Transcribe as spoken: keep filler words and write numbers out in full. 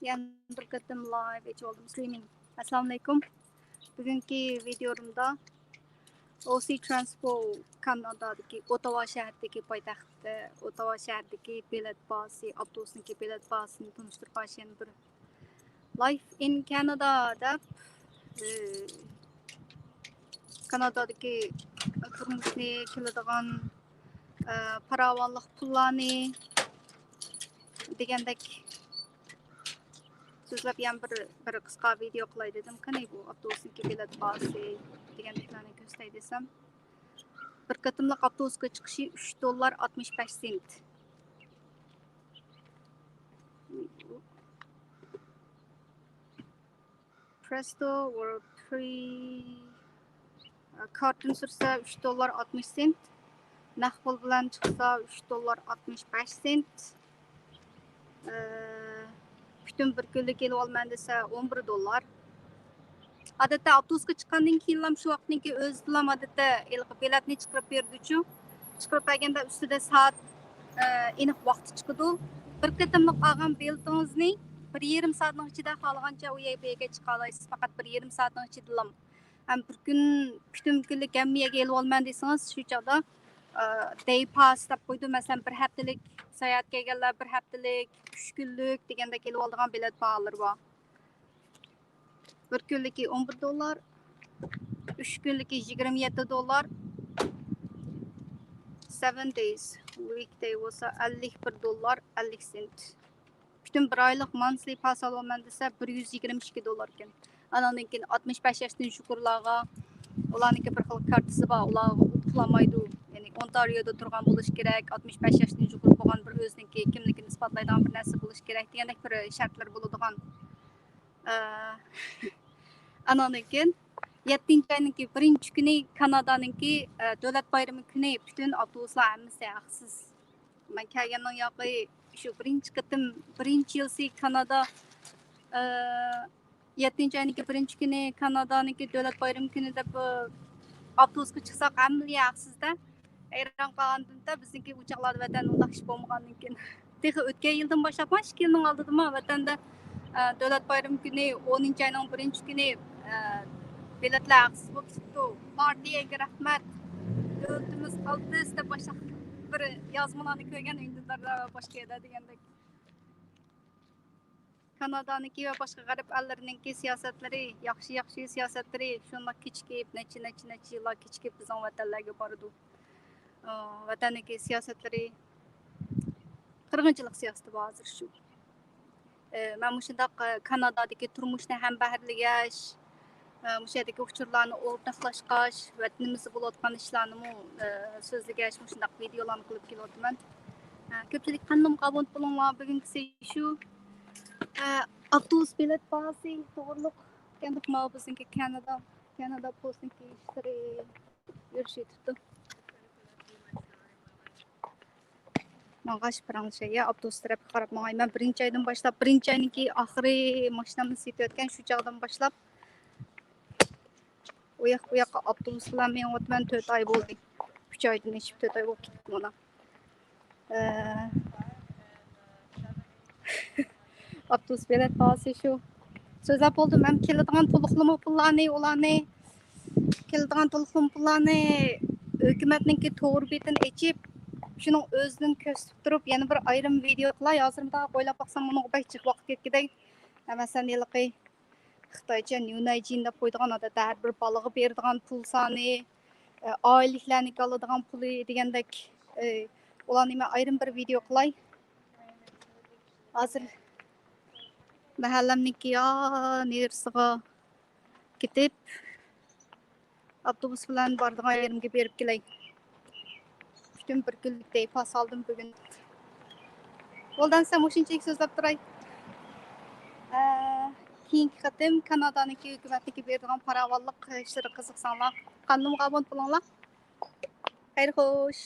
يەنە بىر قېتىم لايف ئېچىۋالدىم، سترىمىنگ. ئەسسالامۇئەلەيكۇم. بۈگۈنكى ۋىدىيومدا ئو سى ترانسپو كانادادىكى ئوتاۋا شەھىرىدىكى پايتەخت، ئوتاۋا شەھىرىدىكى بېلەت بازىسى، ئاپتوبۇسنىڭكى بېلەت بازىسىنى تونۇشتۇرۇپ قويۇش يەنە بىر لايف ئىن كانادا دەپ، ئى، كانادادىكى تۇرمۇشنى، كېلىدىغان، ئى، پاراۋانلىق پۇللارنى دېگەندەك سۆزلەپ يەنە بىر، بىر قىسقا ۋىدىيو قىلاي دېدىم. قېنى بۇ ئاپتوبۇسنىڭكى بېلەت باھاسى دېگەندەكلەرنى كۆرسىتەي دېسەم، بىر قېتىملىق ئاپتوبۇسقا چىقىشى ئۈچ دوللار ئاتمىش بەش سېنت. پرېستو ۋورلد پرىي كارتىنى سۈرسە ئۈچ دوللار ئاتمىش سېنت، نەق پۇل بىلەن چىقسا ئۈچ دوللار ئاتمىش بەش سېنت، ئى، پۈتۈن بىر كۈنلۈك ئېلىۋالىمەن دېسە ئون بىر دوللار. ئادەتتە ئاپتوبۇسقا چىققاندىن كېيىنلا شۇ ۋاقىتنىڭكى ئۆزىدىلا ئادەتتە ھېلىقى بېلەتنى چىقىرىپ بېرىدۇچۇ. چىقىرىپ بەرگەندە ئۈستىدە سائەت، ئېنىق ۋاقتى چىقىدۇ. بىر قېتىملىق ئالغان بېلىتىڭىزنى بىر يېرىم سائەتنىڭ ئىچىدە خالىغانچە ئۇ يەر بۇ يەرگە چىقالايسىز، پەقەت بىر يېرىم سائەتنىڭ ئىچىدىلا. ھەم بىر كۈن، پۈتۈن كۈنلۈك ھەممە يەرگە ئېلىۋالىمەن دېسىڭىز، شۇ چاغدا، دەي پاس دەپ قويىدۇ. مەسىلەن، بىر ھەپتىلىك ساياھەتكە كەلگەنلەر بىر ھەپتىلىك، ئۈچ كۈنلۈك دېگەندەك ئېلىۋالىدىغان بېلەت باھالىرى بار. بىر كۈنلۈكى ئون بىر دوللار، ئۈچ كۈنلۈكى يىگىرمە يەتتە دوللار، سەۋەن دەيز ۋىكدەي بولسا ئەللىك بىر دوللار ئەللىك سېنت. پۈتۈن بىر ئايلىق مانسلى پاس ئالىمەن دېسە بىر يۈز يىگىرمە ئىككى دوللار ئىكەن. ئانىڭدىن كېيىن ئاتمىش بەش ياشتىن يۇقىرىلارغا، ئۇلارنىڭكى بىر خىل كارتىسى بار، ئۇلارغا ئۇلىمايدۇ. يەنى ئونتارىيودا تۇرغان بولۇش كېرەك، ئاتمىش بەش ياشتىن يۇقىرى بولغان بىر ئۆزىنىڭكى كىملىكىنى ئىسپاتلايدىغان بىر نەرسە بولۇش كېرەك دېگەندەك بىر شەرتلەر بولىدىغان. ئانىڭدىن كېيىن يەتتىنچى ئاينىڭكى بىرىنچى كۈنى كانادانىڭكى، ئە، دۆلەت بايرىمى كۈنى پۈتۈن ئاپتوبۇسلار ھەممىسى ھەقسىز. مەن كەلگەننىڭ ياقى شۇ بىرىنچى قېتىم، بىرىنچى يىلسى كانادا، ئە، يەتتىنچى ئاينىڭكى بىرىنچى كۈنى كانادانىڭكى دۆلەت بايرىمى كۈنى دەپ، ئە، ئاپتوبۇسقا چىقساق ھەممىلا ھەقسىز-دە. ھەيران قالغاندىمدا، بىزنىڭكى ئۇ چاغلاردا ۋەتەندە ئۇنداق ئىش بولمىغاندىكىن. تېخى ئۆتكەن يىلدىن باشلاپمۇ، ئىككى يىلنىڭ ئالدىدىمۇ ۋەتەندە، ئە، دۆلەت بايرىمى كۈنى، ئونىنچى ئاينىڭ بىرىنچى كۈنى، ئە، بېلەتلەر ھەقسىز بولۇپ كېتىپتۇ. پارتىيەگە رەھمەت، دۆلىتىمىز قالتىس دەپ باشلاپ بىر يازمىلارنى كۆرگەن ئىندىدارلار باشقا يەردە دېگەندەك. كانادانىڭكى ۋە باشقا غەرب ئەللىرىنىڭكى سىياسەتلىرى، ياخشى، ياخشى سىياسەتلىرى شۇنداق كېچىكىپ، نەچچە، نەچچە، نەچچە يىللار كېچىكىپ بىزنىڭ ۋەتەنلەرگە بارىدۇ. ئى، ۋەتەننىڭكى سىياسەتلىرى، قىرغىنچىلىق سىياسىتى بار ھازىر شۇ. ئى، مەن مۇشۇنداق، ئى، كانادادىكى تۇرمۇشنى ھەمبەھىرلىگەچ، ئى، مۇشۇ يەردىكى ئۇچۇرلارنى ئورتاقلاشقاچ، ۋەتىنىمىزدە بولۇۋاتقان ئىشلارنىمۇ، ئى، سۆزلىگەچ، مۇشۇنداق ۋىدىيولارنى قىلىپ كېلىۋاتىمەن. ئى، كۆپچىلىك قانىلىمغا ئابۇنە بولۇڭلار. بۈگۈنكىسى شۇ. ئى، ئاپتوبۇس بېلەت باھاسى توغرۇلۇق. ئەمدى ماۋۇ بىزنىڭكى كانادا، كانادا پوستنىڭكى ئىشلىرى يۈرۈشۈۋېتىپتۇ. ماڭغاچ پاراڭلىشاي يا، ئاپتوبۇس تەرەپكە قاراپ ماڭاي. مەن بىرىنچى ئايدىن باشلاپ، بىرىنچى ئاينىڭكى ئاخىرى ماشىنامنى سېتىۋەتكەن شۇ چاغدىن باشلاپ ئۇ ياق بۇ ياققا ئاپتوبۇس بىلەن مېڭىۋاتىمەن. تۆت ئاي بولدى. ئۈچ ئايدىن ئېشىپ تۆت ئاي بولۇپ كېتىپتۇ مانا. ئاپتوبۇس بېلەت باھاسى شۇ. سۆزلەپ بولدۇم، ھەم كېلىدىغان تولۇقلىما پۇللارنى، ئۇلارنى، كېلىدىغان تولۇقلىما پۇللارنى ھۆكۈمەتنىڭكى تور بېتىنى ئېچىپ، شۇنىڭ ئۆزىدىن كۆرسىتىپ تۇرۇپ، يەنە بىر ئايرىم ۋىدېو قىلاي. ھازىر مۇنداق ئويلاپ باقسام، بۇنىڭغا بەك جىق ۋاقىت كەتكۈدەك. مەسىلەن، ھېلىقى خىتايچە نيۇنەيجىن دەپ قويىدىغان، ئادەتتە ھەر بىر بالىغا بېرىدىغان پۇل سانى، ئائىلىلىكلەرنىڭكى ئالىدىغان پۇلى دېگەندەك، ئۇلارنى مەن ئايرىم بىر ۋىدېو قىلاي. ھازىر مەھەللەمنىڭكى يا نېرىسىغا كېتىپ، ئاپتوبۇس بىلەن بارىدىغان يېرىمگە بېرىپ كېلەي. پۈتۈن بىر كۈنلۈك دەي پاس ئالدىم بۈگۈن. بولدى ئەمسە مۇشۇنچىلىك سۆزلەپ تۇراي. ئە، كېيىنكى قېتىم كانادانىڭكى ھۆكۈمەتنىڭكى بېرىدىغان پاراۋانلىق ئىشلىرىغا قىزىقساڭلار، قانىلىمغا ئابۇنە بولۇڭلار. خەير خوش.